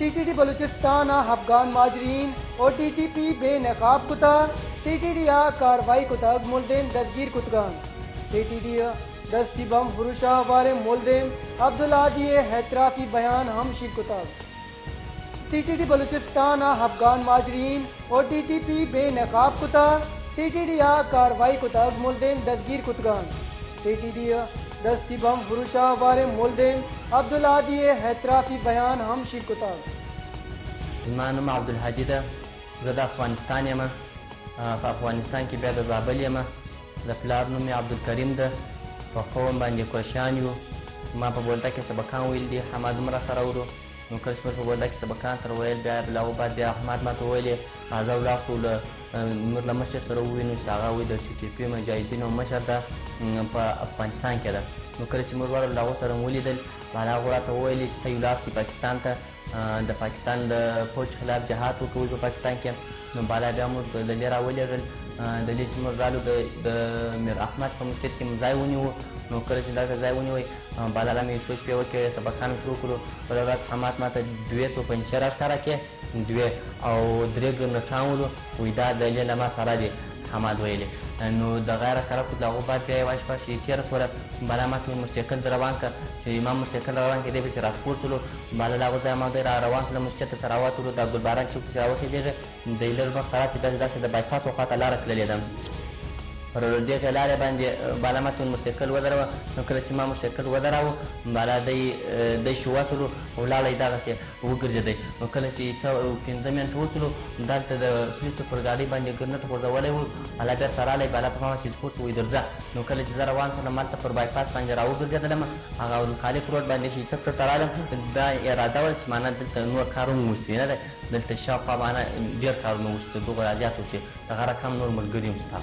C T D Balochistan Afghan माजरीन और T T P बेनकाब कुता। C T D आ कार्रवाई कुतग मुलजिम दस्तगीर कुतगान। C T D दस्ती बम फुरुशा वारे मुलजिम अब्दुल हादी एतराफी बयान हम शिर कुतग। C T D Balochistan Afghan माजरीन और T T P बेनकाब कुता। C T D आ कार्रवाई कुतग मुलजिम दस्तगीर कुतगान। C T D दस्ती बम फुरुशा वारे मुलजिम अब्दुल हादी एतराफी बयान हम शिर कुतग। زما نوم عبدالهادي ده، زه د افغانستان یم. په افغانستان کې بیا د زابل یم. د پلار نوم مې عبدالکریم ده. په قوم باندې کوشان یو. ما په بولدک کې سبقان ویل دي، حماد هم راسره ورو. نو کله چې موږ په بولدک کې سبقان سره ویل، بیا له هغو بعد بیا احمد ما ته وویلې راځه ولاړ شو له موږ له مشر سره ووینو چې هغه وایي د ټي ټي پي مجاهدینو مشر ده په افغانستان کې ده. نو کله چې موږ ورغلو له هغو سره مو ولیدل، بالا هغو راته وویلې چې ته ولاړ شي پاکستان ته، د پاکستان د فوج خلاف جهاد وکوي په پاکستان کې. نو بالا بیا موږ د لې راولېږل. د لې چې موږ رالو د میر احمد په مسجد کې مو ځای ونیو. نو کله چې دلته ځای ونیوی، بالا لا مې څو شپې وکړې، سبقان مې شروع کړو. بله ورځ حماد ما ته دوې توپنچې راښکاره کړې، دوې او درې ګرنټان ولو. وایي دا د لې له ما سره دي، حماد ویلې. نو دغه یې راښکاره کړو. د هغو بعد بیا یوه شپه چې تېره شوله، بالا ما ته ویل موټرسایکل در روان کړه. چې ما موټرسایکل روان کړ، دی پسې راسپور شولو. بالا له هغو ځایه ما دی را روان شولو مسجد ته، چې راوتلو دا ګلباران چوک ته چې راوخېږي، دی لږ مخته راسي، بیا داسې د بایپاس خواته لاره تللې ده. پر دغې لارې باندې بالا ما ته ویل موټرسایکل ودروه. نو کله چې ما موټرسایکل ودراوه، بالا دی شو وسلو ولاړی دغسې وګرځېدی. نو کله چې څه 5 منټه وسلو، دلته د پولیسو پر ګاډۍ باندې ګرنټ غورځولی و. بالا بېرته راغلی، بالا په ما چې سپور شو، وایي درځه. نو کله چې زه روان شولم، هلته پر بایپاس باندې راوګرځېدلم، هغه عبدالخالق روډ باندې چې څه ته رالم، دا اراده وه چې معنا دلته نور کارونه وشي، نه دی دلته شاوخوا معنا ډېر کارونه وشي، تر دغو را زیات وشي، دغه رقم نور ملګري هم شته.